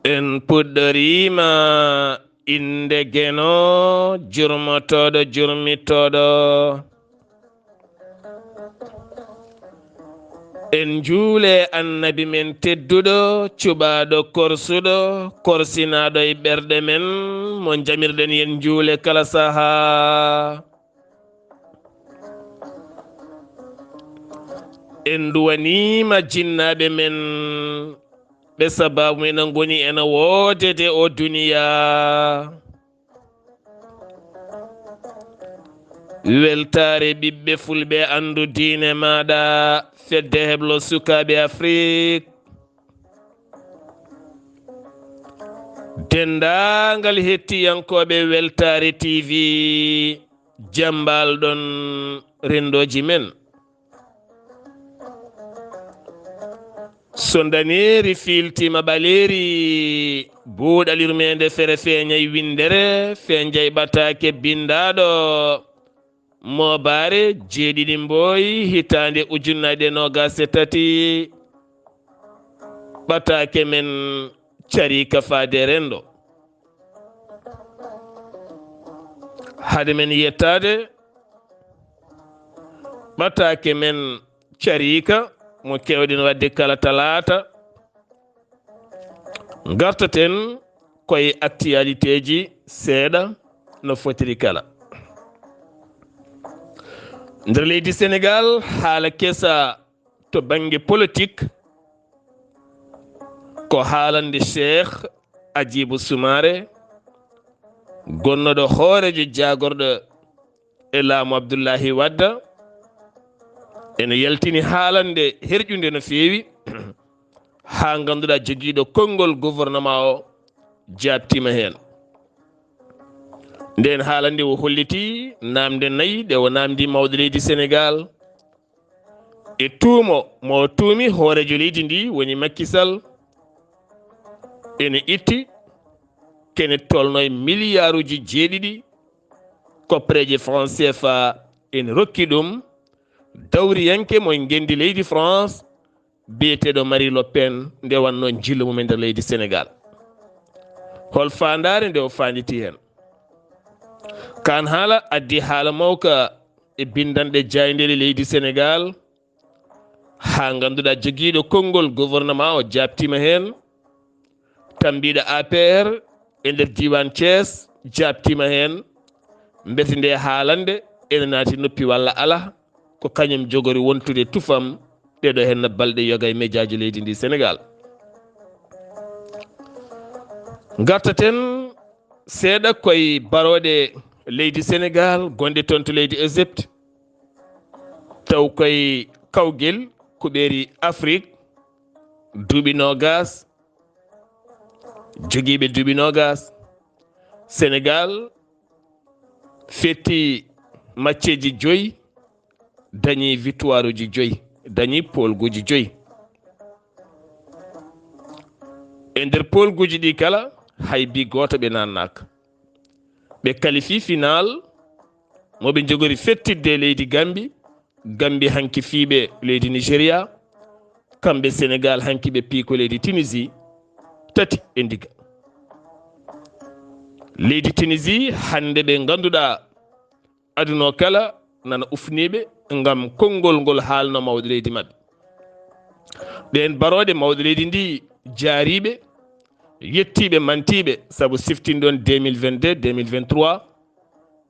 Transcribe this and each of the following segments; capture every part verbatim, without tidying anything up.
En puɗɗoriima innde Geno, jurmotooɗo jurmitooɗo. En njuule Annabi men tedduɗo, cuɓaaɗo korsuɗo, korsinaaɗo e ɓerɗe men, mo njamirɗen yen njuule kala sahaa. En nduwaniima jinnaaɓe men, ɓe sabaabu men ngoni ena woodede o duniyaa. Weltaare ɓiɓɓe fulɓe, anndu diine maaɗa, fedde heblo sukaaɓe Afrik. Denndaangal hettiyankooɓe Weltaare T V, jam mbaal-ɗon renndooji men. So ndaneeri fiiltiima ɓaleeri, buuɗal yurmeende fere feeñay winndere, feeñay ɓataake binndaaɗo. Moobaare jeeɗiɗi Mbooy, hitaande ujunnaaje noogaas e tati, ɓataake men carii ka faade renndo. Hade men yettaade, ɓataake men carii ka, mo keewɗen waɗde kala talaata, ngartaten koye actualitéeji seeɗa no fotiri kala. Nder leydi Senegaal, haala kesa to bannge politik ko haalande Cheikh Hadjibou Soumaré, gonnooɗo hooreejo jaagorɗo e laamu Abdullahi Wadda. Ene yaltini haalande herƴunde no feewi, haa ngannduɗaa jogiiɗo konngol gouvernement o jaabtiima heen. Ndeen haalande o holliti naamnde nayi ɗe o naamndi mawɗo leydi Senegaal, e tuumo mo tuumi hooreejo leydi ndi woni Macky Sall, ene itti kene tolno e miliyaaruuji jeeɗiɗi koppareeje franc C F A ene rokki ɗum dawriyanke mo ngenndi leydi France, biyeteeɗo Marie Le Pen, nde wannoo njillu mum e nder leydi Senegaal. Hol faandaare nde o faanditi heen? Kaan haala addi haala mawka e binndanɗe jaayndeeɗe leydi Senegaal, haa ngannduɗaa jogiiɗo konngol gouvernement o jaabtiima heen, tammbiiɗo A P R e nder diiwaan Thiès jaabtiima heen, mbete nde haalande ene naati noppi walla alaa, ko kañum jogori wontude tufam ɗeɗo heen balɗe yoga e mejaaji leydi ndi Senegaal. Ngartaten seeɗa koye barooɗe leydi Senegaal gonɗe toon to leydi Égypte, taw koye kawgel kuɓeeri Afrik duuɓi noogaas, jogiiɓe duuɓi noogaas. Senegaal fetti macceeji joyi, dañi victoire uji joyi, dañi poolguuji joyi. E nder poolguuji ɗi kala, hay bi gooto ɓe naannaaka. Ɓe qualifie final, mo ɓe njogori fettidde e leydi Gambi, Gambi hanki fiiɓe leydi Nigeria, kamɓe Senegaal hanki ɓe piiko leydi Tunisie, tati e ndiga. Leydi Tunisie hannde ɓe ngannduɗaa aduna o kala nana ufniiɓe ngam konngol ngol haalno mawɗo leydi maɓɓe. Ɗeen barooɗe mawɗo leydi ndi jaariiɓe, yettiiɓe, mantiiɓe, sabu siftin ɗon deux mille vingt-deux, deux mille vingt-trois,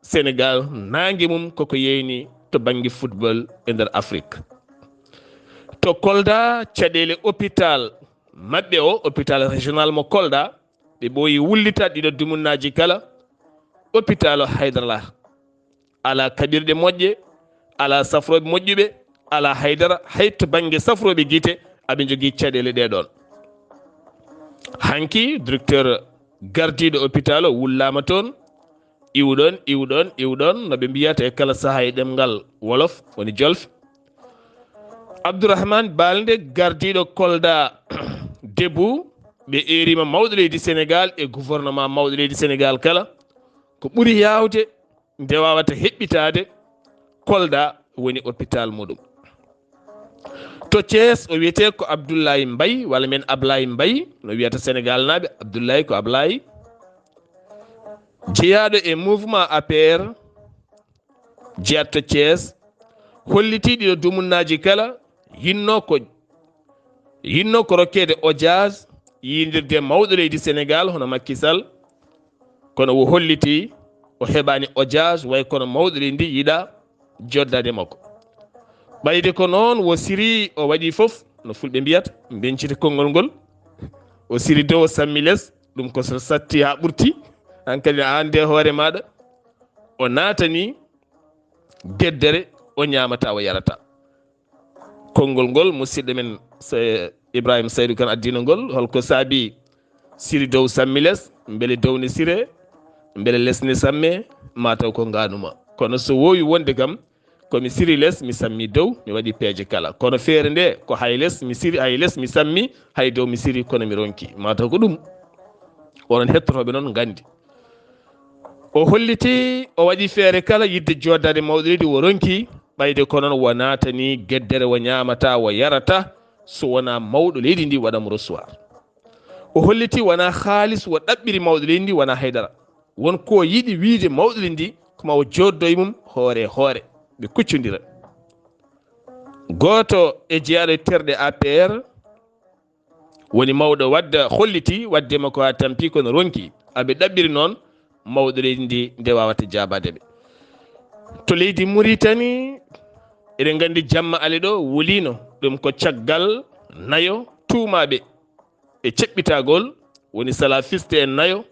Senegaal naange mum koko yeeyni to bannge football e nder Afrik. To Kolda, caɗeele hôpital maɓɓe o, hôpital régional mo Kolda, ɓe ɓooyi wullitaade ɗiɗo dumunnaaji kala, hôpital o Haydara alaa kaɓirɗe moƴƴe, alaa safrooɓe moƴƴuɓe, alaa haydara, hay to bannge safrooɓe gite, aɓe njogii caɗeele ɗee ɗoon. Hanki, directeur gardiiɗo hôpital o wullaama toon, iwɗon, iwɗon, iwɗon, no ɓe mbiyata e kala sahaa e ɗemngal Wolof, woni jolfe. Abdourahmane Balde, gardiiɗo Kolda Debout, ɓe eeriima mawɗo leydi Senegaal e gouvernement mawɗo leydi Senegaal kala, ko ɓuri yaawde nde waawata heɓɓitaade Kolda woni hôpital muɗum. To Thiès, o wiyetee ko Abdoulaye Mbaye, walla men Ablaye Mbaye, no wiyata Senegal naaɓe, Abdoulaye ko Ablaye. Jeyaaɗo e mouvement A P R, jeyaaɗo to Thiès, hollitii ɗiɗo dumunnaaji kala, yinnoo ko, yinnoo ko rokkeede ojaas, yiyindirde mawɗo leydi Senegal, hono Macky Sall, kono o hollitii o heɓaani ojaas, way kono mawɗo leydi ndi yiɗa joddaade makko. Ɓayde ko noon, o siri, o waɗi fof, no fulɓe mbiyata, mbeñcita konngol ngol. O siri dow, o sammi les, ɗum ko so satti haa ɓurti, hankadi a annde hoore maaɗa. O naatani geddere, o ñaamata, o yarata. Konngol ngol, musidɗo men se-, Ibrahima Saydou Kane addino ngol, holko saabi siri dow sammi les, mbele dow ne sire, mbele les ne samme, mataw ko nganuma. Kono so wowi wonde kam, komi siri les, mi sammi dow, mi waɗi peeje kala. Kono feere nde, ko hay les mi siri, hay les mi sammi, hay dow mi siri, kono mi ronki. Mataw ko ɗum. Onon hettotoɓe noon ngandi. O holliti, o waɗi feere kala yidde joddaade mawɗo leydi, o ronki, ɓayde ko noon o naatani geddere, o ñaamata, o yarata, so wonaa mawɗo leydi ndi waɗa mo recevoir. O holliti wonaa haalis o ɗaɓɓiri mawɗo leydi ndi, wonaa haydara. Won ko yiɗi wiide mawɗo leydi ndi, ko ma o joddo e mum hoore e hoore, ɓe kuccondira. Gooto e jeyaaɗo e terɗe A P R, woni mawɗo Wadda holliti, wadde makko haa tampi kono ronki. Aɓe ɗaɓɓiri noon mawɗo leydi ndi nde wawata jaabaade ɓe. To leydi Muritani, eɗen nganndi jamma ale ɗo wulino, ɗum ko caggal nayo tuumaaɓe e ceɓɓitagol, woni salafiste en nayo,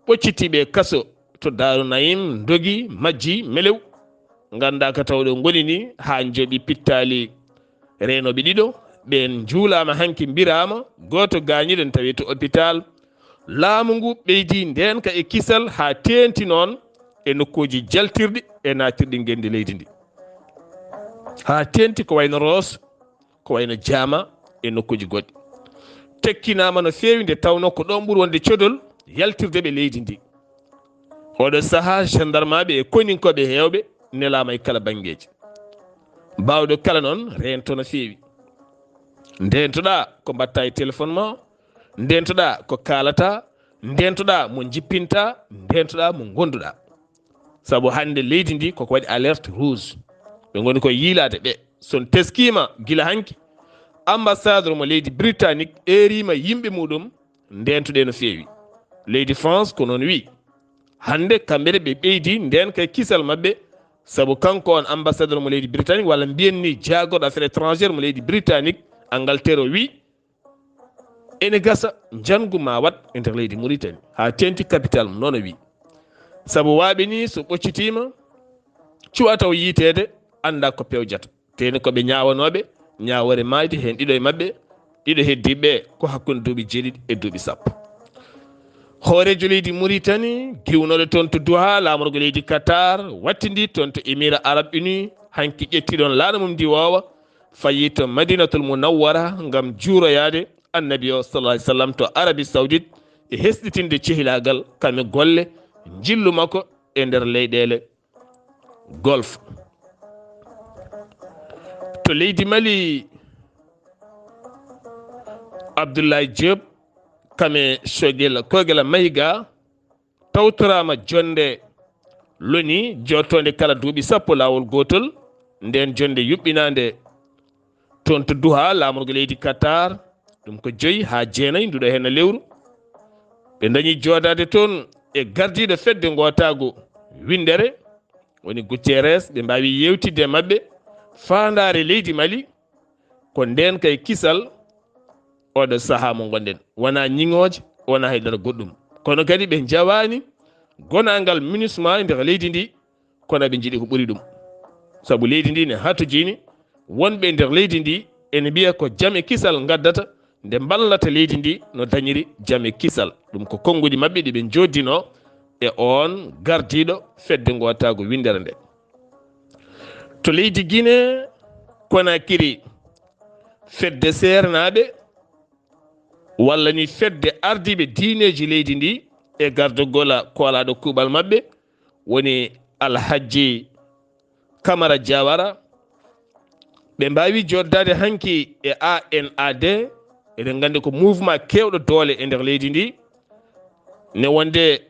ɓoccitiiɓe e kaso to Daaru Nayim, ndogi, majji, melew. Nganndaa ko tawɗo ngoni ni haa njoɓi pittaali reenooɓe ɗiɗo. Ɓeen njuulaama hanki, mbiraama, gooto gaañiiɗo ene tawee to hôpital. Laamu ngu ɓeydi ndeenka e kisal haa teeŋti noon e nokkuuji jaltirɗi e naatirɗi ngenndi leydi ndi. Haa teeŋti ko wayno Roos, ko wayno Jaama e nokkuuji goɗɗi. Tekkinaama no feewi nde tawnoo ko ɗoon ɓuri wonde codol yaltirde ɓe leydi ndi. Oɗo sahaa, gendarmaaɓe e koninkooɓe heewɓe nelaama e kala banngeeji. Baawɗo kala noon reento no feewi. Ndeentoɗaa ko mbaɗta e téléphone ma, ndeentoɗaa ko kaalata, ndeentoɗaa mo njippinta, ndeentoɗaa mo ngonduɗaa. Sabu hannde leydi ndi koko waɗi alerte rouge. Ɓe ngoni ko yiilaade ɓe. So on teskiima gila hanki, ambassadeur mo leydi Britannique eeriima yimɓe muɗum, ndeentuɗe no feewi. Leydi France ko noon wiyi. Hannde kamɓe ne ɓe ɓeydi ndeenka e kisal maɓɓe, sabu kanko on ambassadeur mo leydi Britannique, walla mbiyen ni jaagorɗo affaire étrangère mo leydi Britannique, Angleterre, o wiyi, ene gasa njanngu ma waɗ e nder leydi Mauritanie, haa teeŋti capital mum, noon o wiyi. Sabu waaɓe ni so ɓoccitiima, cuwa taw yiiteede, annda ko pewjata. Teni ko ɓe ñaawanooɓe, ñaawoore maayde heen ɗiɗo e maɓɓe, ɗiɗo heddiiɓe ko hakkunde duuɓi jeeɗiɗi e duuɓi sappo. Hooreejo leydi Mauritanie, giwnooɗo toon to Doha, laamorgo leydi Qatar, wattindi toon to Émirats Arabes Unis, hanki ƴetti ɗoon laaɗo mum ndiwoowa, fayi to Madinatul Munawwara ngam juuroyaade Annabi o, sallallahu alaihi wasallam, to Arabie Saoudite, e hesɗitinde cehilaagal kam e golle njillu makko e nder leyɗeele Golf. To leydi Mali, Abdoulaye Diop, kam e Choguel, Choguel Maïga, tawtoraama jonnde loni jottoonde kala duuɓi sappo laawol gootol, ndeen jonnde yuɓɓinaande toon to Doha, laamorgo leydi Qatar, ɗum ko joyi haa jeenayi nduɗo heen lewru. Ɓe ndañi joodaade toon e gardiiɗo fedde ngootaagu winndere, woni Guterres, ɓe mbaawi yeewtidde e maɓɓe faandaare leydi Mali, ko ndeen kay kisal oɗo sahaa mo ngonɗen. Wonaa ñiŋooje, wonaa hay dara goɗɗum. Kono kadi ɓe njawaani gonaangal MINUSMA e nder leydi ndi, kono ɓe njiɗi ko ɓuri ɗum. Sabu leydi ndi ne hatojini, wonɓe e nder leydi ndi ene mbiya ko jam e kisal ngaddata, nde mballata leydi ndi no dañiri jam e kisal. Ɗum ko konnguɗi maɓɓe ɗi ɓe njooddinoo e oon gardiiɗo fedde ngootaagu winndere nde. To leydi Guinée Conakry, fedde seernaaɓe, walla ni fedde ardiiɓe diineeji leydi ndi e gardogol koolaaɗo kuuɓal maɓɓe, woni Alhajji Kamara Jawara, Ɓe mbaawi jooɗdaade hanki e A N A D, eɗen nganndi ko mouvement keewɗo doole e nder leydi ndi, ne wonde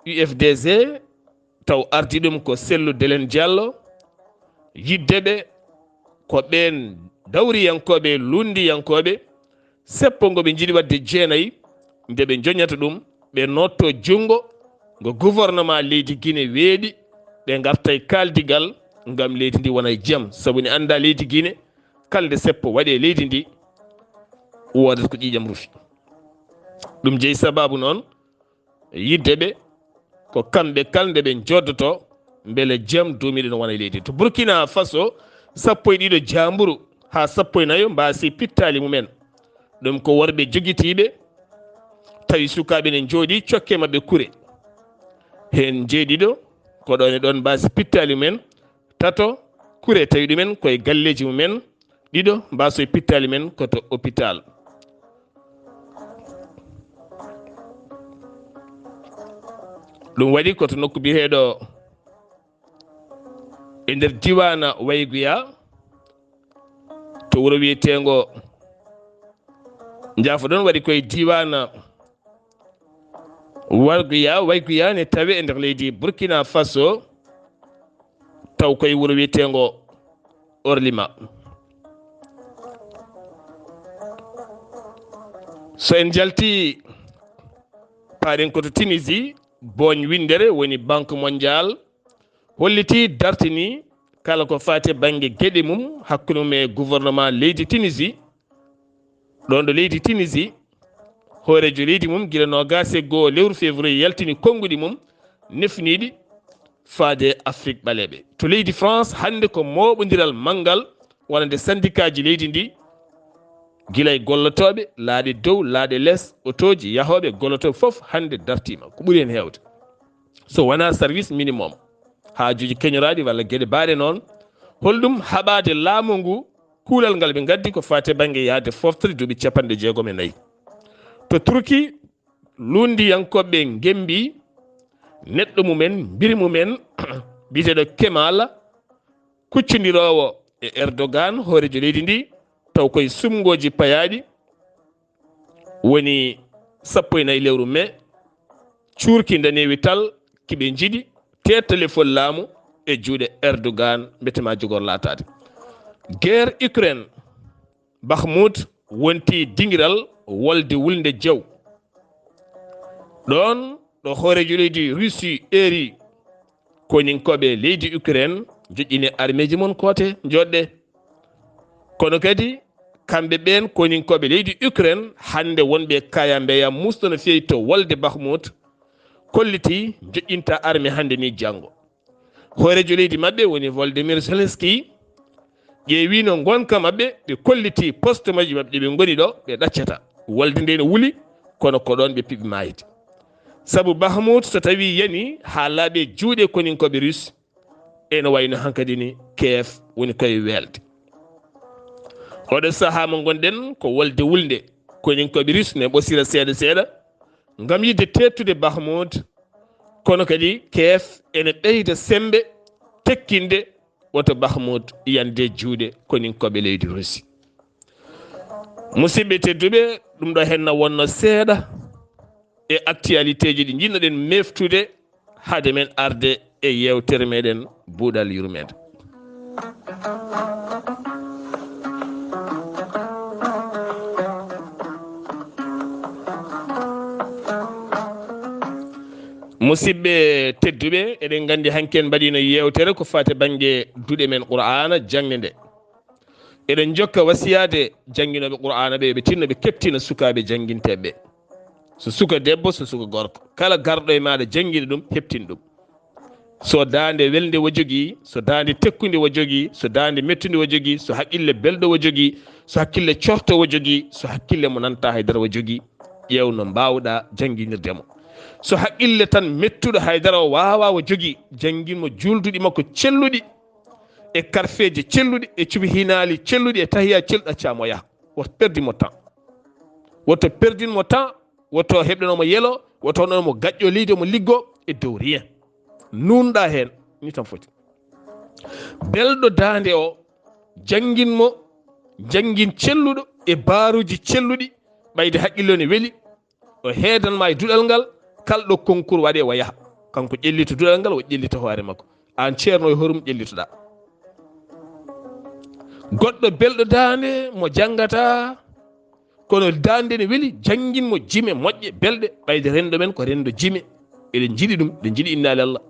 U F D G, taw ardi ɗum ko Cellou Dalein Diallo, yidde ɓe ko ɓeen dawriyankooɓe, lunndiyankooɓe, seppo ngo ɓe njiɗi waɗde jeenayi, nde ɓe njoñata ɗum, ɓe nootto junngo ngo gouvernement leydi Guinée weeɗi, ɓe ngarta e kaaldigal ngam leydi ndi wona e jam. Sabu ne annda leydi Guinée, kala nde seppo waɗi e leydi ndi, woodat ko ƴiiƴam rufi. Ɗum jeyi sababu noon, yidde ɓe, ko kamɓe kala nde ɓe njoddoto, mbele jam duumiiɗo no wona e leydi. To Burkina Faso, sappo e ɗiɗo jaamburu haa sappo e nayo mbaasi pittaali mumen. Ɗum ko worɓe jogitiiɓe, tawi sukaaɓe ne njooɗii cokke maɓɓe kure. Heen jeeɗiɗo ko ɗoon e ɗoon mbaasi pittaali mumen, tato kure tawi ɗumen koye galleeji mumen, ɗiɗo mbaasoye pittaali men ko to hôpital. Ɗum waɗi ko to nokku biyeteeɗo e nder diiwaana Wayguya, to wuro wiyeteengo Njaafoɗon, waɗi koye diiwaana Wayguya, Wayguya ne tawe e nder leydi Burkina Faso, taw koye wuro wiyeteengo Orlima. So en njalti, paaɗen ko to Tunisie, booñ winndere woni Banque Mondiale holliti, dartini kala ko faati e bannge geɗe mum hakkunde mum e gouvernement leydi Tunisie. Ɗoon ɗo leydi Tunisie, hooreejo leydi mum gila noogaas e goo lewru février yaltini konnguɗi mum nefniiɗi faade Afrik ɓaleeɓe. To leydi France, hannde ko mooɓondiral manngal wonande sandikaaji leydi ndi, gila e gollotooɓe, laaɗe dow, laaɗe les, otooji, yahooɓe, gollotooɓe fof hannde dartiima. Ko ɓuri heen heewde, so wonaa service minimum, haajuuji keñoraaɗi walla geɗe baaɗe noon, holɗum haɓaade laamu ngu, kuulal ngal ɓe ngaddi ko faati e bannge yahde fooftere duuɓi capanɗe jeegom e nayi. To Turki, lunndiyankooɓe ngemmbi neɗɗo mumen, mbiri mumen, biyeteeɗo Kemal, kuccondiroowo e Erdogan, hooreejo leydi ndi, taw koye suɓngooji payaaɗi, woni sappo e nayi lewru mee, cuurki ndaneewi tal, kiɓe njiɗi teettale fol laamu e juuɗe Erdogan, mbete ma jogor laataade. Guerre Ukraine, Bakhmut wonti dingiral wolde wulnde jew. Ɗoon ɗo hooreejo leydi Russie eeri koninkooɓe leydi Ukraine, joƴƴini armeeji mon koote, njooɗɗe. Kono kadi, kamɓe ɓeen koninkooɓe leydi Ukraine, hannde wonɓe kaya mbeya musɗo no feewi to wolde Bakhmut, kolliti joƴƴinta armée hannde ni janngo. Hooreejo leydi maɓɓe woni Volodymyr Zelensky, ƴeewino ngonka maɓɓe, ɓe kolliti poste maji maɓɓe ɗi ɓe ngoni ɗo, ɓe ɗaccata. Wolde nde no wuli, kono ko ɗoon ɓe piɓi maayde. Sabu Bakhmut so tawi yani haa laaɓe juuɗe koninkooɓe Russe, ene wayno hankadi ni Kiev woni koye weelde. Oɗo sahaa mo ngonɗen ko wolde wulnde, koninkooɓe Russe ne ɓosira seeɗa seeɗa ngam yiɗde teettude Bakhmut, kono kadi Kiev ene ɓeyda semmbe tekkinde woto Bakhmut yande juuɗe koninkooɓe leydi Russie. Musidɓe tedduɓe, ɗum ɗo heen na wonno seeɗa e actualité ji ɗi njiɗnoɗen meftude hade men arde e yeewtere meɗen Buuɗal Yurmeende. Musidɓe tedduɓe, eɗen nganndi hanki en mbaɗiino yeewtere ko faati bannge duɗe men Qur'aana, jaŋde nde. Eɗen njokka wasiyaade jannginooɓe Qur'aana ɓe, yo ɓe tinno ɓe kettina sukaaɓe jannginteeɓe ɓe. So suka debbo, so suka gorko, kala garɗo e maaɗa janngina ɗum, heɓtin ɗum. So daande welnde o jogii, so daande tekkunde o jogii, so daande mettunde o jogii, so haqqille belɗo o jogii, so haqqille corto o jogii, so haqqille mo nanta hay dara o jogii, ƴeew no mbaawɗaa jannginirde mo. So haqqille tan mettuɗo hay dara o waawaa o jogii, janngin mo juulduɗi makko celluɗi, e karfeeje celluɗe, e cuɓi hinaali celluɗi, e tahiya celluɗo, accaa mo yaha. Woto perdin mo temps. Woto perdin mo temps, woto heɓɗano mo yelo, woto waɗano mo gaƴƴo leydi, omo liggo e dow rien. Nuunɗa heen, ni tan foti. Belɗo daande o, janngin mo, janngin celluɗo e baaruuji celluɗi, ɓayde haqqille ne weli, o heedan ma e duɗal ngal, kala ɗo concours waɗe o yaha. Kanko ƴellito duɗal ngal, o ƴellita hoore makko. Aan ceerno e horum ƴellitoɗaa. Goɗɗo belɗo daande mo janngata, kono daande ne weli, janngin mo jime moƴƴe, belɗe, ɓayde renndo men ko renndo jime. Eɗen njiɗi ɗum, eɗen njiɗi innaali Allah.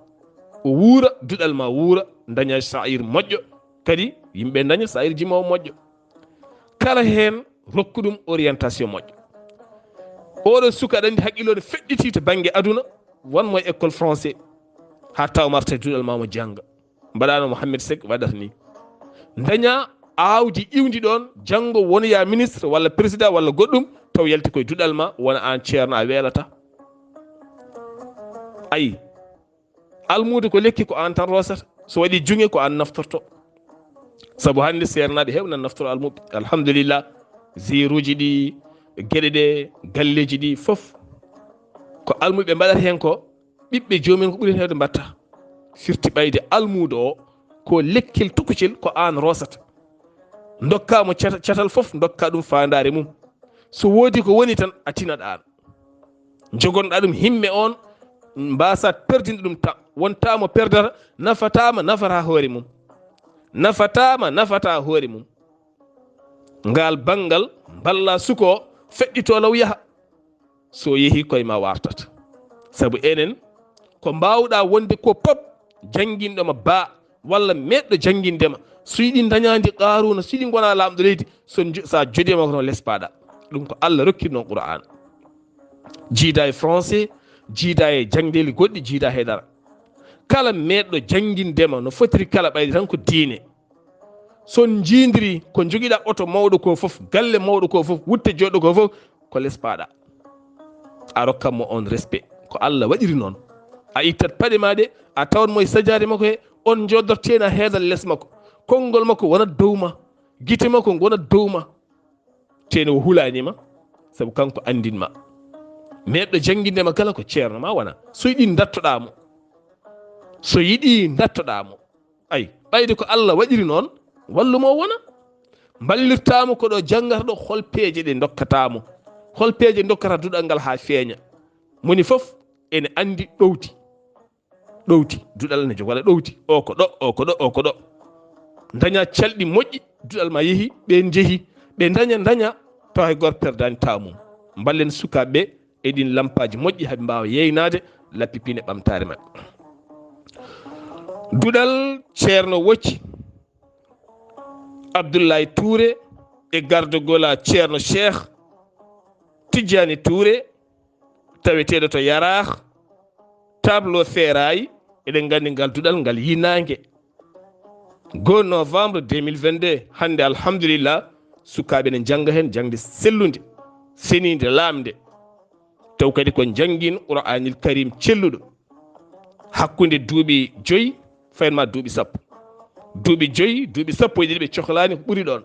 O wuura, duɗal ma wuura, daña saayir moƴƴo, kadi yimɓe daña saayir jimoowo moƴƴo. Kala heen rokku ɗum orientation moƴƴo. Oɗo suka aɗa anndi haqqille ne feɗɗiti to bannge aduna, won mo e école français, haa taw marta duɗal ma mo jannga. Mbaɗano Mohamed Seck waɗata ni. Daña aawdi iwdi ɗon, janngo wonoya ministre walla président walla goɗɗum, taw yalti koye duɗal ma, wona aan ceerno a weelata. Ayi, almuudo ko lekki, ko aan tan rosata. So waɗi juŋe, ko aan naftorto. Sabu hannde seernaaɓe heewna naftoro almuɓe. Alhamdulillah, ziiruuji ɗi, geɗe ɗe, galleeji ɗi fof, ko almuɓe mbaɗata heen ko, ɓiɓɓe joomumen ko ɓuri heewde mbaɗta. Firti ɓayde almuudo o, ko lekkil tokocel ko aan rosata. Ndokka mo cata-, catal fof, ndokka ɗum faandaare mum. So woodi ko woni tan, a tinat aan. Jogonɗa ɗum himme on, mbasa perdinde ɗum tan. Wonta mo perdata, nafata ma, nafata hoore mum. Nafata ma, nafata hoore mum. Ngal banngal, mballa suko o, feɗɗito law yaha. So yehi koye ma wartata. Sabu enen, ko mbaawɗa wonde ko pop, jannginɗo ma ba, walla meeɗɗo jannginde ma. So yiɗi dañaandi Qaaruuna, so yiɗi ngona laamɗo leydi, so jo-, sa jodii ma ko toon lespaɗa. Ɗum ko Allah rokki noon Qur'aan. Jiida e français, jiida e janndeeli goɗɗi, jiida he dara. Kala meeɗɗo jannginde ma no fotiri kala ɓayde tan ko diine. So on njiidiri ko njogiɗa oto mawɗo ko fof, galle mawɗo ko fof, wutte joɗɗo ko fof, ko lespaɗa. A rokkat mo on respect. Ko Allah waɗiri noon. A ittat paɗe ma ɗe, a tawat mo e sajaade makko he, on njoddoto teena heedal les makko. Konngol makko wonat dow ma, gite makko ngonat dow ma. Teena o hulaani ma, sabu kanko anndin ma. Meeɗɗo jannginde ma kala ko ceerno ma wona. So yiɗi ndattoɗa mo. So yiɗi ndattoɗa mo. Ay, ɓayde ko Allah waɗiri noon, wallu mo wona. Mballirtaa mo ko ɗo janngata ɗo, hol peeje ɗe ndokkataa mo? Hol peeje ndokkata duɗal ngal haa feeña? Moni fof ene anndi ɗowdi. Ɗowdi, duɗal ne jogora ɗowdi. O ko ɗo, o ko ɗo, o ko ɗo. Daña calɗi moƴƴi, duɗal ma yehi, ɓe njehi, ɓe daña, daña, tawa hay gooto perdaani tawa mum. Mballen sukaaɓe ɓe e ɗin lampaaji moƴƴi, haɓe mbaawa yeynaade lappi pine ɓamtaare maɓɓe. Duɗal Ceerno Wocci, Abdoulaye Touré e gardogola Ceerno Cheikh Tidjani Touré, taweteeɗo to Yaraax, tableau feeraay, eɗen nganndi ngal duɗal ngal yinaange. Go novembre deux mille vingt-deux, hannde alhamdulillah, sukaaɓe ne njannga heen jaŋde sellunde, seniinde, laamnde. Taw kadi ko njanngin Qur'aanil Karim celluɗo. Hakkunde duuɓi joyi, fayin ma duuɓi sappo. Duuɓi joyi, duuɓi sappo e ɗiɗi ɓe cohlaani ko ɓuri ɗoon.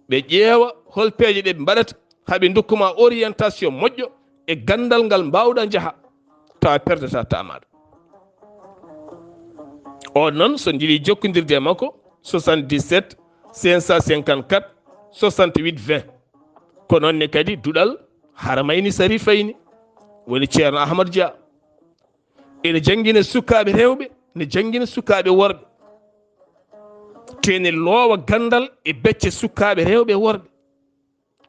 Ɓe ƴeewa hol peeje ɗe ɓe mbaɗata, haa ɓe ndokku ma orientation moƴƴo e ganndal ngal mbaawɗa njaha, tawa perdata tamaɗo. On noon, so njili jokkondirde e makko, soixante-dix-sept, cinq cent cinquante-quatre, soixante-huit, vingt. Ko noon ne kadi duɗal Haramayni Sarifayni, woni Ceerno Ahmad Dia. Ene janngina sukaaɓe rewɓe, ne janngina sukaaɓe worɓe. Te ne loowa ganndal e becce sukaaɓe rewɓe e worɓe.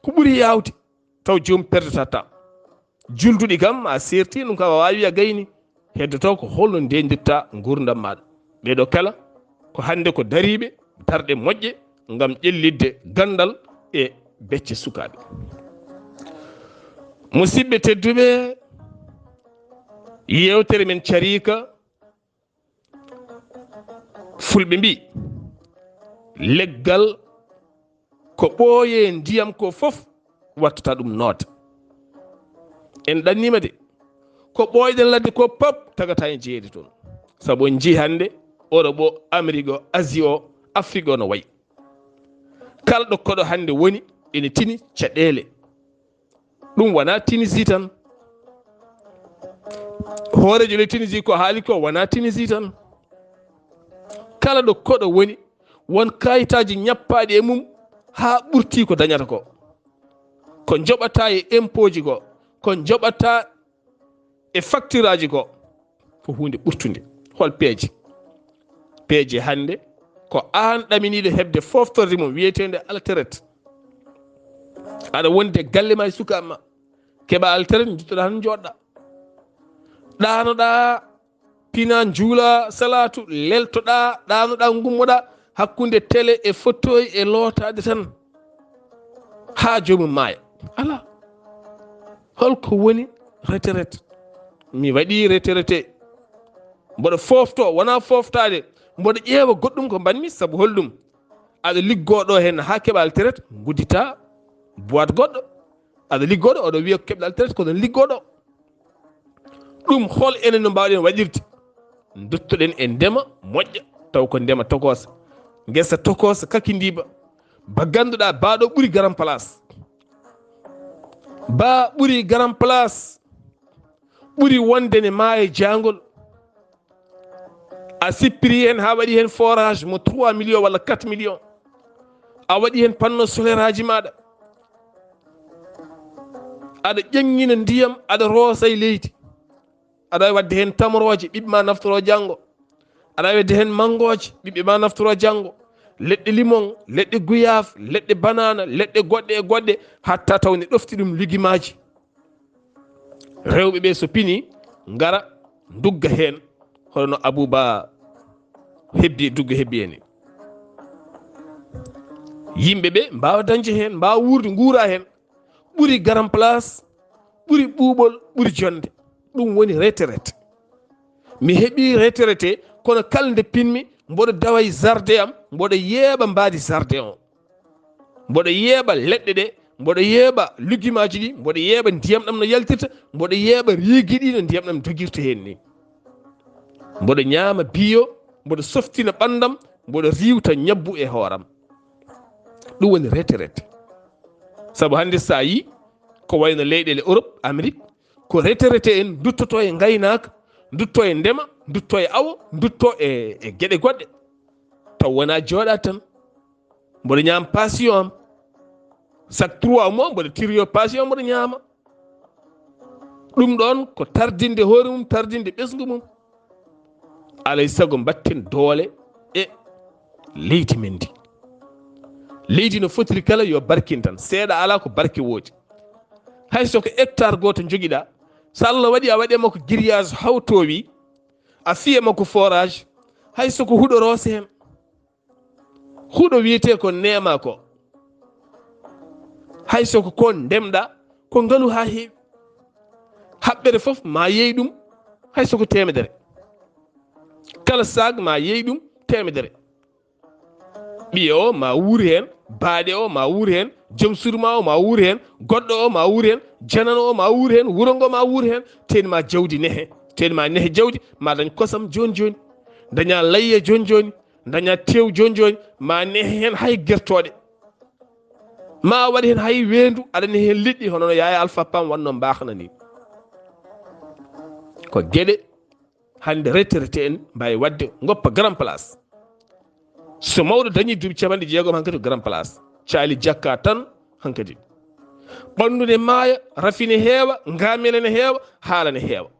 Ko ɓuri yaawde, taw joom perdata temps. Julduɗi kam, a seerti ɗum kam, a waawi a gayni. Heddoto ko holno ndendirta nguurndam maaɗa. Ɓee ɗo kala, ko hannde ko dariiɓe, darɗe moƴƴe, ngam ƴellitde ganndal e becce sukaaɓe. Musidɓe tedduɓe, yeewtere men cariika, Fulɓe mbii, leggal ko ɓooyee ndiyam ko fof wattata ɗum noota. En ɗanniima de, ko ɓooyɗen ladde ko pop tagata en jeyeede toon. Sabu on njii hannde Europe o, Amérique o, Asie o, Afrique o no wayi. Kala ɗo koɗo hannde woni ene tini caɗeele. Ɗum wonaa Tunisie tan. Hooreejo leydi Tunisie ko haali ko wonaa Tunisie tan. Kala ɗo koɗo woni, won kayitaaji ñappaaɗi e mum haa ɓurti ko dañata ko, ko joɓata e impooji ko, ko joɓata e faktiraaji ko, ko huunde ɓurtunde. Hol peeje? Peeje hannde ko aan ɗaminiiɗo heɓde foftorde mum wiyeteende altereet. Aɗa wondi e galle ma e sukaaɓe ma, keɓa altereet, njittoɗaa tan njooɗɗaa. Ɗaanoɗaa, pina, njuula salaatu, leltoɗaa, ɗaanoɗaa, ngummoɗaa hakkunde tele e fotoy e lootaade tan haa joomum maaya. Alaa. Holko woni retraite? Mi waɗii retraité. Mboɗo foofto, wonaa fooftaade. Mboɗo ƴeewa goɗɗum ko mbaɗmi, sabu holɗum? Aɗa liggoo ɗo heen haa keɓa retraite, ngudditaa boîte goɗɗo. Aɗa liggoo ɗo, oɗo wiya ko keɓɗa retraite, ko ɗon liggoo ɗo. Ɗum hol enen no mbaawɗen waɗirde? Nduttoɗen e ndema moƴƴa, taw ko ndema tokoosa. Ngesa tokoosa kakindiiba. Ba ngannduɗaa, ba ɗo ɓuri garan place. Ba ɓuri garan place. Ɓuri wonde ne maaya jaangol. A sippiri heen haa waɗi heen forage mo trois millions walla quatre millions. A waɗi heen panneau solaire aji maaɗa. Aɗa ƴeŋŋina ndiyam, aɗa roosa e leydi. Aɗa waawi waɗde heen tamorooje, ɓiɓɓe ma naftoro janngo. Aɗa waawi waɗde heen manngooje, ɓiɓɓe ma naftoro janngo. Leɗɗe limon, leɗɗe guyaaf, leɗɗe banaana, leɗɗe goɗɗe e goɗɗe, hatta taw ne ɗofti ɗum ligimaaji. Rewɓe ɓe so pini, ngara ndugga heen, hono no Abuba hebbi, dugga hebbi en ni. Yimɓe ɓe mbaawa dañde heen, mbaawa wuurde, nguura heen. Ɓuri garan place, ɓuri ɓuuɓol, ɓuri jonnde. Ɗum woni retraite. Mi heɓii retraité, kono kala nde pinmi, mboɗo dawa e jardin am, mboɗo yeeɓa mbaadi jardin o. Mboɗo yeeɓa leɗɗe ɗe, mboɗo yeeɓa lugimaaji ɗi, mboɗo yeeɓa ndiyam ɗam no yaltirta, mboɗo yeeɓa riigi ɗi no ndiyam ɗam dogirta heen ni. Mboɗo ñaama biyo, mboɗo softina ɓanndam, mboɗo riiwta ñabbu e hooram. Ɗum woni retraite. Sabu hannde sa yi ko wayno leyɗeele Europe, Amérique, ko retraité en nduttoto e ngaynaaka, ndutto e ndema, ndutto e awo, ndutto e, e geɗe goɗɗe. Taw wonaa jooɗaa tan. Mboɗo ñaama passion am. Chaque trois mois, mboɗo tiriyo passion, mboɗo ñaama. Ɗum ɗoon ko tardinde hoore mum, tardinde ɓesngu mum. Alay sago mbatten doole e leydi men ndi. Leydi no fotiri kala yo barkin tan. Seeɗa alaa ko barke woodi. Hay so ko hectare gooto njogiɗaa, so Allah waɗi a waɗi e makko grillage hawtoowi, a fiye makko forage, hay so ko huɗo roose heen. Huɗo wiyetee ko neema ko. Hay so ko ko ndemɗa, ko ngalu haa heewi. Haɓɓere fof ma yeey ɗum, hay so ko teemedere. Kala saag ma yeey ɗum teemedere. Ɓiye o ma wuur heen, baaɗe o ma wuur heen, joom surma o ma wuur heen, goɗɗo o ma wuur heen, janano o ma wuur heen, wuro ngo ma wuur heen, teen ma jawdi nehe, teen ma nehe jawdi, ma dañ kosam jooni jooni, daña layya jooni jooni, daña tew jooni jooni, ma nehe heen hay gertooɗe, ma waɗ heen hay weendu, aɗa nehe heen liɗɗi, hono no Yaaya Alfa Pam wannoo mbaakna ni. Ko geɗe hannde retraité en mbaawi waɗde, ngoppa grand place. So mawɗo dañi duuɓi capanɗe jeegom, hankadi ko grand place. Caali jakka tan hankadi. Ɓanndu ne maaya, rafi ne heewa, ngaamel ne heewa, haala ne heewa.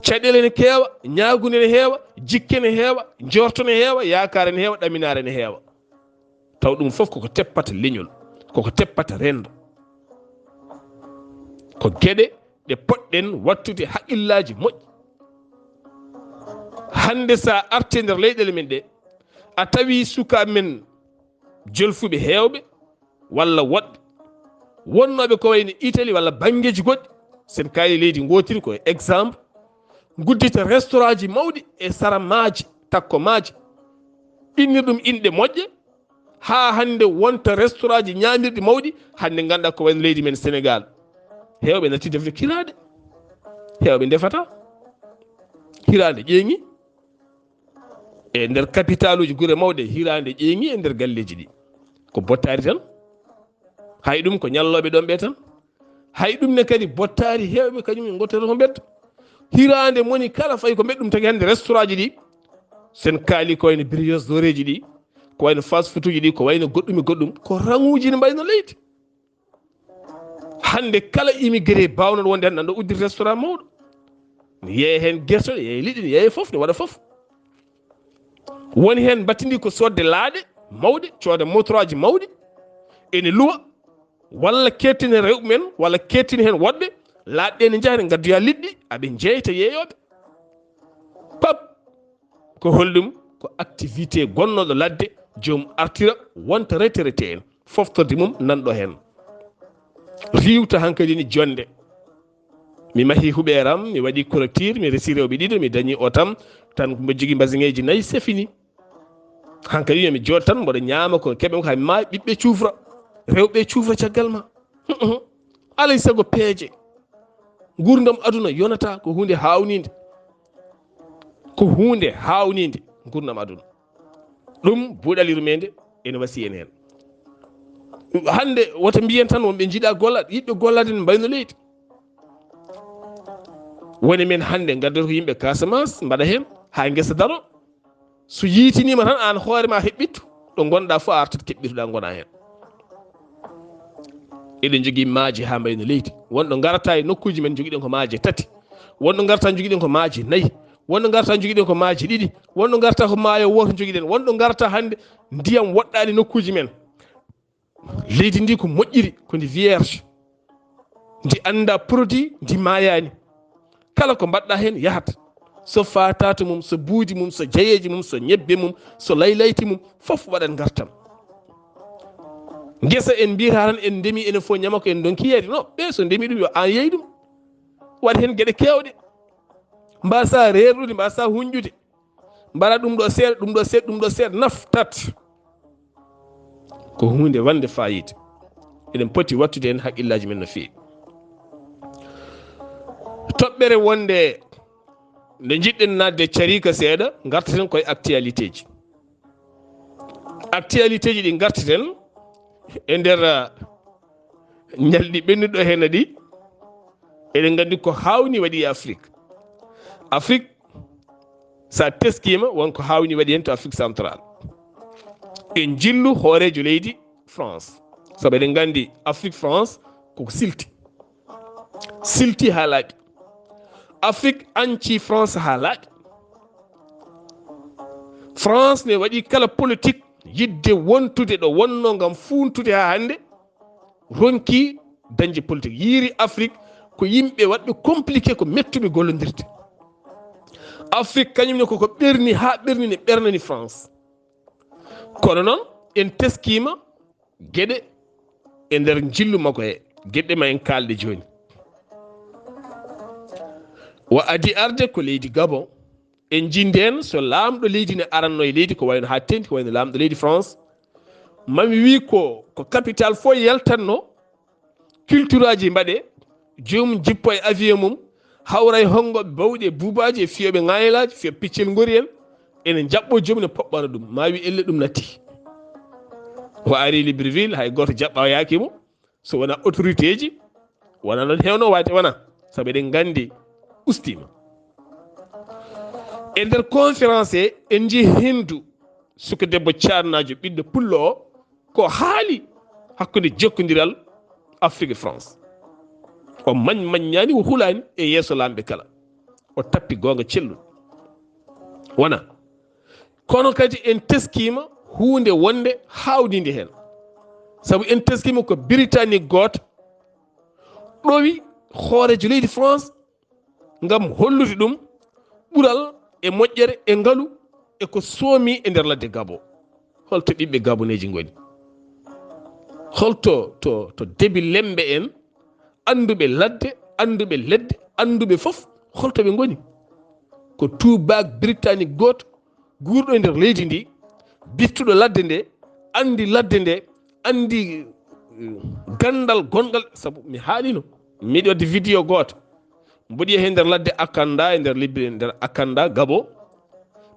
Caɗeele ne keewa, ñaagunde ne heewa, jikke ne heewa, njorto ne heewa, yaakaare ne heewa, ɗaminaare ne heewa. Taw ɗum fof koko teppata leñol, koko teppata renndo. Ko geɗe ɗe poɗɗen wattude haqillaaji moƴƴi. Hannde sa arti e nder leyɗeele men ɗe, a tawi sukaaɓe men jolfuɓe heewɓe walla woɗɓe wonnooɓe ko wayno Italie walla banngeeji goɗɗi, sen kaali leydi ngootiri ko exemple, nguddita restaurant ji mawɗi e sara maaje, takko maaje, innir ɗum inɗe moƴƴe, haa hannde wonta restaurant ji ñaamirɗi mawɗi, hannde ngannduɗaa ko wayno leydi men Sénégal. Heewɓe natti defde kiraade, heewɓe ndefata. Hiraande ƴeeŋi e nder capitaluuji gure mawɗe, hiraande ƴeeŋi e nder galleeji ɗi. Ko bottaari tan. Hay ɗum ko ñallooɓe ɗoon ɓe tan. Hay ɗum ne kadi bottaari heewɓe kañum en ngottoto ko mbedda. Hiraande moni kala fayi ko mbeɗa ɗum tagi hannde restaurant ji ɗi. Sen kaali ko wayno brioche dorée ji ɗi, ko wayno fast food uji ɗi, ko wayno goɗɗum e goɗɗum, ko raŋuuji ne mbayno leydi. Hannde kala immigré baawnoɗo wonde heen, nanɗo udditi restaurant mawɗo. Ne yeeya heen gerte, ne yeeya liɗɗi, ne yeeya fof, ne waɗa fof. Woni heen mbattindi ko soodde laaɗe mawɗe, cooda motoraaji mawɗi, ene luwa, walla kettini rewɓe men, walla kettini heen woɗɓe, laaɗe ɗe ne njaha ne ngaddoya liɗɗi, aɓe njeeyta yeeyooɓe. Pap, ko holɗum? Ko activité gonnooɗo ladde, joom artira, wonta retraité en, foftorde mum nanɗo heen. Riiwta hankadi ni jonde. Mi mahi huɓeeram, mi waɗi clôture, mi resi rewɓe ɗiɗo, mi dañi o tam, tan mbo jogi mbasiŋeeji nayi, c'est fini. Hankadi yo mi jooɗ tan, mboɗo ñaama ko keɓe ko hay ma ɓiɓɓe cuufra, rewɓe cuufra caggal ma. Alay sago peeje. Nguurndam aduna yonata ko huunde haawninde. Ko huunde haawninde nguurndam aduna. Ɗum buuɗal yurmeende ene wasi en heen. Hannde wota mbiyen tan wonɓe njiɗa gollade, yiɗɓe gollade ne mbayno leydi. Woni men hannde ngaddoto ko yimɓe Casamance mbaɗa heen haa ngesa daro. So yiitinima tan aan hoore ma heɓɓittu, ɗo ngonɗa fof a artat keɓɓituɗa ngona heen. Eɗen jogii maaje haa mbayno leydi. Wonɗo ngarata e nokkuuji men jogiɗen ko maaje tati. Wonɗo ngarata jogiɗen ko maaje nayi. Wonɗo ngarata jogiɗen ko maaje ɗiɗi. Wonɗo ngarata ko maayo wooto jogiɗen. Wonɗo ngarata hannde ndiyam woɗɗaani nokkuuji men. Leydi ndi ko moƴƴiri, ko ndi vierge. Ndi annda produit, ndi maayaani. Kala ko mbaɗɗa heen yahat. So faatato mum, so buudi mum, so jayeeji mum, so ñebbe mum, so laylayti mum, fof waɗat ngartam. Ngesa en mbiyata tan en ndemi enen fof ñama ko en ndonki yeeyde. No, ɓe so ndemi ɗum yo aan yeey ɗum. Waɗa heen geɗe keewɗe. Mbasa reerɗude, mbasa huñƴude. Mbaɗa ɗum ɗo seeɗa, ɗum ɗo seeɗa, ɗum ɗo seeɗa, naftat. Ko huunde wande fayida. Eɗen poti wattude heen haqqillaaji men no feewi. Toɓɓere wonde nde njiɗɗen naatde cariika seeɗa, ngartaten koye actualité ji. Actualité ji ɗi ngartaten e nder, ah, ñalɗi ɓennuɗo heen ɗi, eɗen nganndi ko haawni waɗi e Afrik. Afrik, so a teskiima, won ko haawni waɗi heen to Afrik Central. E njillu hooreejo leydi France. Sabu eɗen nganndi Afrik France koko silti. Silti haa laaɓi. Afrik anci France haa laaɓi. France ne waɗi kala politique yiɗde wontude ɗo wonno ngam fuuntude haa hannde, ronki dañde politique. Yiiri Afrik ko yimɓe waɗɓe compliqué, ko mettuɓe gollondirde. Afrik kañum ne koko ɓerni haa ɓerni ne ɓernani France. Kono noon en teskiima geɗe e nder njillu makko he, geɗe ma en kaalde jooni. Wa adi arde ko leydi Gabon. En njii ndeen so laamɗo leydi ne aranno e leydi ko wayno haa teŋti, ko wayno laamɗo leydi France. Mami wii ko, ko capital fof yaltatno, culture aji mbaɗe, joomum jippo e avion mum, hawra e honngoɓe bawɗi e buubaaji e fiyooɓe ŋaayelaaji, fiyooɓe piccel ngori en, ene njaɓɓo joomum ne poɓɓana ɗum, ma wi elle ɗum natti. O ari Libreville, hay gooto jaɓɓayaaki mo, so wonaa autorité ji, wonaa noon heewno waade wonaa, sabu eɗen nganndi ustiima. E nder conférence he, en njii Hindu, suka debbo caarnaajo, ɓiɗɗo pullo o, ko haali hakkunde jokkondiral Afrik e France. O mañ-, maññaani, o hulaani e yeeso laamɓe kala. O tappi goonga celluɗo. Wona. Kono kadi en teskiima huunde wonde haawninde heen. Sabu en teskiima ko Britannique gooto ɗowi hooreejo leydi France ngam hollude ɗum ɓural e moƴƴere e ngalu e ko soomi e nder ladde Gabon. Holto ɓiɓɓe Gaboneeji ngoni? Holto to, to debi lemɓe en, annduɓe ladde, annduɓe ledde, annduɓe fof, holto ɓe ngoni? Ko tuubaak Britannique gooto, guurɗo e nder leydi ndi, bittuɗo ladde nde, anndi ladde nde, anndi, eh, ganndal gonɗal, sabu mi haalino, miɗo waɗde vidéo gooto. Mboɗi e nder ladde Akanda, e nder lebbi, e nder Akanda, Gabo.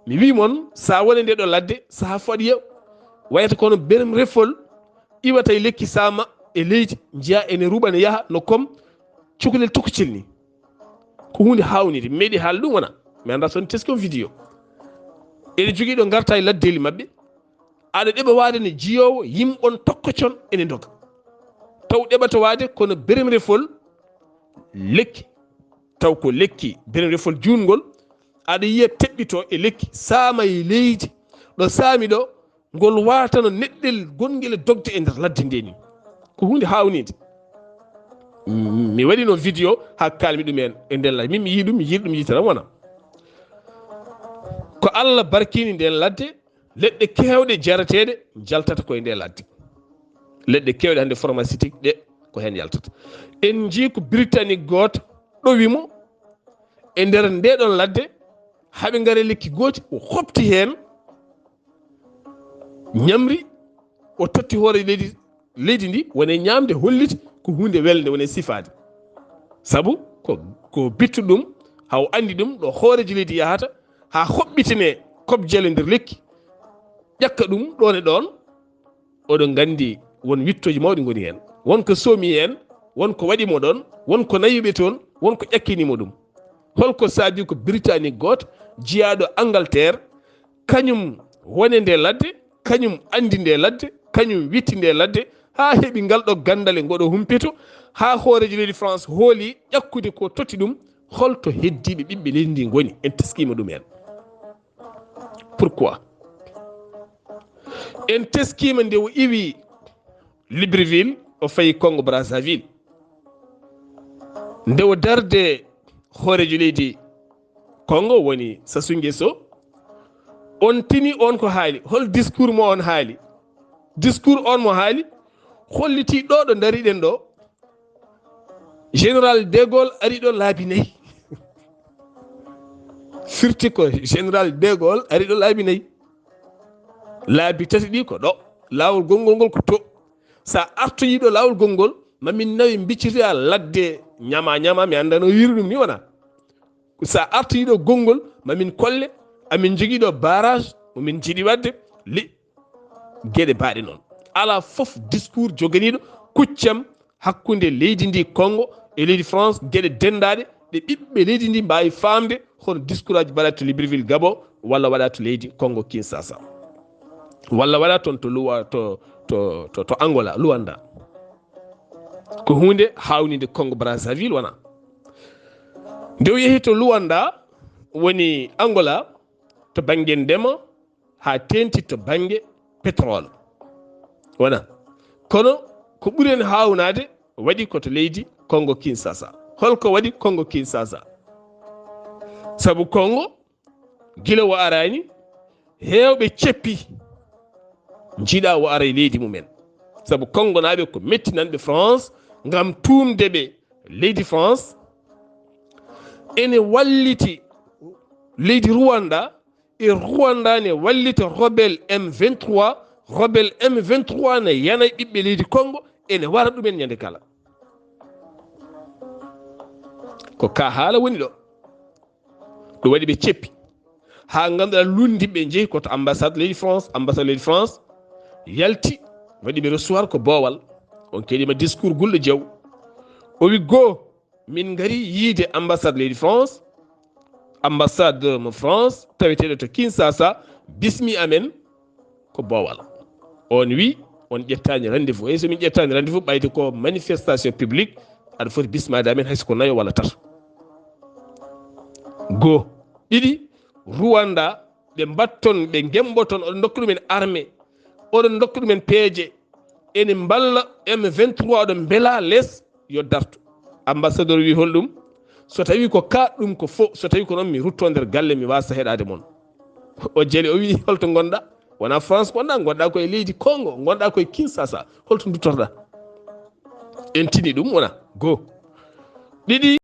Mi wii mon, so a woni nde ɗo ladde, saha fooɗi yew, wayata kono berem refol iwata e lekki sama e leydi, njiya ene ruɓa, ne yaha no kom cukalel tokocel ni. Ko huunde haawnide, mi meeɗi haal ɗum wona. Mi annda so on teski on vidéo. Ene jogii ɗo ngarta e laddeeli maɓɓe. Aɗa ɗeɓa waade ne jiyoowo yimɓon tokkocon ene ndoga. Taw ɗeɓata waade kono beremrefol lekki. Taw ko lekki beremrefol juutngol. Aɗa yiya teɓɓito e lekki saama e leydi. Ɗo saami ɗo ngol waatano neɗɗel gonngel e dogde e nder ladde nde ni. Ko huunde haawnide. Mi waɗino vidéo haa kaalmi ɗum en e nder ladde. Min mi yii ɗum, mi yiɗi ɗum yitere wona. Ko Allah barkini nden ladde, leɗɗe kewɗe jarateeɗe jaltata koye nde ladde. Leɗɗe kewɗe hannde pharmaceutique ɗe ko heen yaltata. En njii ko Britannique gooto ɗowi mo e nder nde ɗon ladde, haɓe ngare lekki gooti, o hopti heen, ñamri, o totti hoore leydi, leydi ndi, wone ñaamde, holliti ko huunde welnde, wone sifaade. Sabu ko, ko bittu ɗum, haw anndi ɗum, ɗo hooreeji leydi yahata, haa hoɓɓitine kobjele nder lekki, ƴakka ɗum ɗoon e ɗoon. Oɗon nganndi won wittooji mawɗi ngoni heen. Won ko soomi heen, won ko waɗi mo ɗoon, won ko nawi ɓe toon, won ko ƴakkini mo ɗum. Holko saabi ko Britannique gooto, jiyaaɗo Angleterre, kañum woni nde ladde, kañum anndi nde ladde, kañum witti nde ladde, haa heɓi ngal ɗo ganndal e ngoɗo humpito, haa hooreejo leydi France hooli ƴakkude ko totti ɗum, holto heddiiɓe ɓiɓɓe leydi ndi ngoni? En teskiima ɗum heen. Pourquoi? En teskiima nde o iwi Libreville, o fayi Congo Brazzaville. Nde o darde hooreejo leydi Congo woni Sassou Nguesso, on tini on ko haali. Hol discours mo on haali? Discours on mo haali holliti ɗo, ɗo ndariɗen ɗo, Général de Gaulle ari ɗo laabi nayi. Firti ko Général de Gaulle ari ɗo laabi nayi. Laabi tati ɗi ko ɗo. Laawol gonngol ngol ko to. Sa artoyi ɗo laawol gonngol, ma min nawi mbiccitoya ladde ñama ñama, mi annda no wiiri ɗum ni wona. Sa artoyi ɗo gonngol, ma min kolle, amin jogii ɗo barrage, mo min jiɗi waɗde, li-, geɗe baaɗe noon. Alaa fof discours joganiiɗo kuccam hakkunde leydi ndi Congo e leydi France, geɗe denndaaɗe ɗe ɓiɓɓe leydi ndi mbaawi faamde, hono discours aji mbaɗaa to Libreville Gabon, walla waɗaa to leydi Congo Kinshasa, walla waɗaa toon to Luwa-, to, to, to, to Angola, Luanda. Ko huunde haawnide Congo Brazzaville wona. Nde o yehi to Luanda, woni Angola, to bannge ndema, haa teeŋti to bannge pétrole. Wona. Kono ko ɓuri en haawnaade waɗi ko to leydi Congo Kinshasa. Holko waɗi Congo Kinshasa? Sabu Congo, gila o araani, heewɓe ceppi, njiɗa o ara e leydi mumen. Sabu Congo naaɓe ko mettinanɓe France ngam tuumde ɓe leydi France ene walliti leydi Rwanda, e Rwanda ne wallita rebelle M vingt-trois, rebelle M vingt-trois ne yana e ɓiɓɓe leydi Congo, ene wara ɗumen ñande kala. Ko ka haala woni ɗo. Ɗum waɗi ɓe ceppi. Haa ngannduɗaa lunndiɓe njehi ko to ambassade leydi France, ambassade leydi France yalti, waɗi ɓe recevoir ko boowal. On keɗima discours Gulɗo Jaw. O wi goo, min ngari yiide ambassade leydi France, ambassade mo France taweteeɗo to Kinshasa, bismi amen ko boowal. On wi on ƴettaani rendez-vous. Ey, so min ƴettaani rendez-vous, ɓayde ko manifestation publique, aɗa foti bismaade amen, hay so ko nayo walla tato. Goo. Ɗiɗi, Rwanda, ɓe mbatton, ɓe ngemboton, oɗon ndokka ɗumen armée, oɗon ndokka ɗumen peeje, ene mballa M vingt-trois, oɗon mbela les yo dartu. Ambassadeur wi hol ɗum? So tawi ko ka, ɗum ko fo, so tawi ko noon, mi rutto nder galle, mi wasa heɗade mon. O jeli, o wi holto ngonɗa? Wona France ngonɗa, ngonɗa ko e leydi Congo, ngonɗa ko e Kinshasa. Holto duttorɗa? En tini ɗum, wona goo. Ɗiɗi,